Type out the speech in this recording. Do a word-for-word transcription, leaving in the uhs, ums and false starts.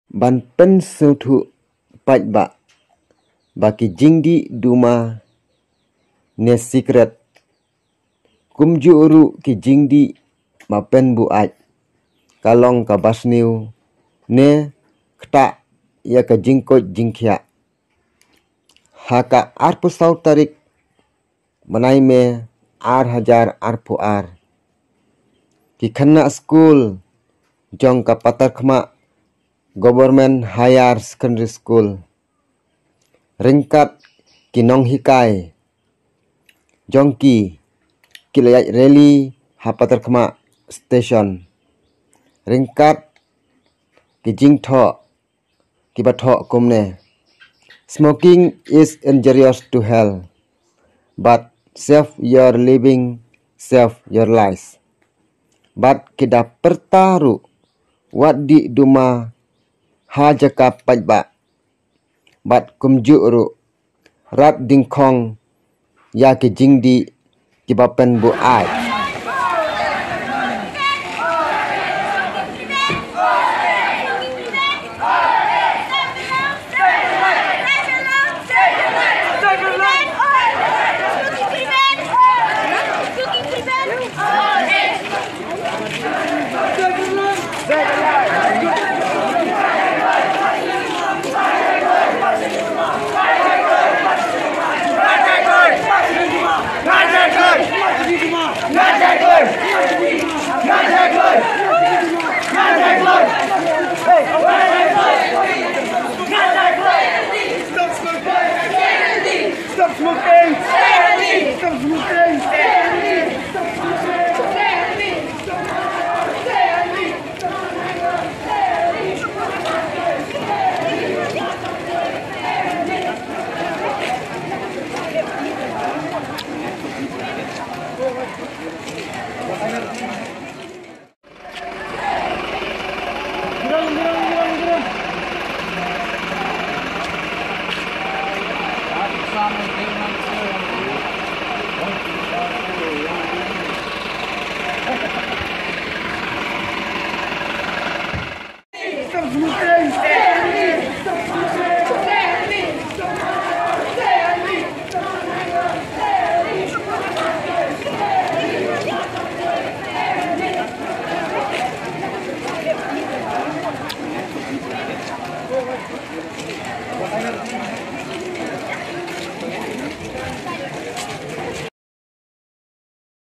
ban pynsngewthuh paidbah ba ki jingdih duma ne sikret, kumjuh ruh ki jingdih ba pynbuaid, ka long kaba sniew ne ktah ïa ka jingkoit jingkhiah. Ha ka arphew saw tarik bnai May ar hajar arphew ar, ki khynnah skul jong ka Patharkhmah Government Higher Secondary School ryngkat ki nonghikai jong ki, ki la ïaid rally ha Patharkhmah Station ryngkat ki jingthoh kiba thoh kumne: "Smoking is injurious to health, but save your living, save your life." Bad ki da pyrta ruh: "Wat dih duma ha jaka paidbah, bad kumjuh ruh rat dingkhong ïa ki jingdih kiba pynbuaid."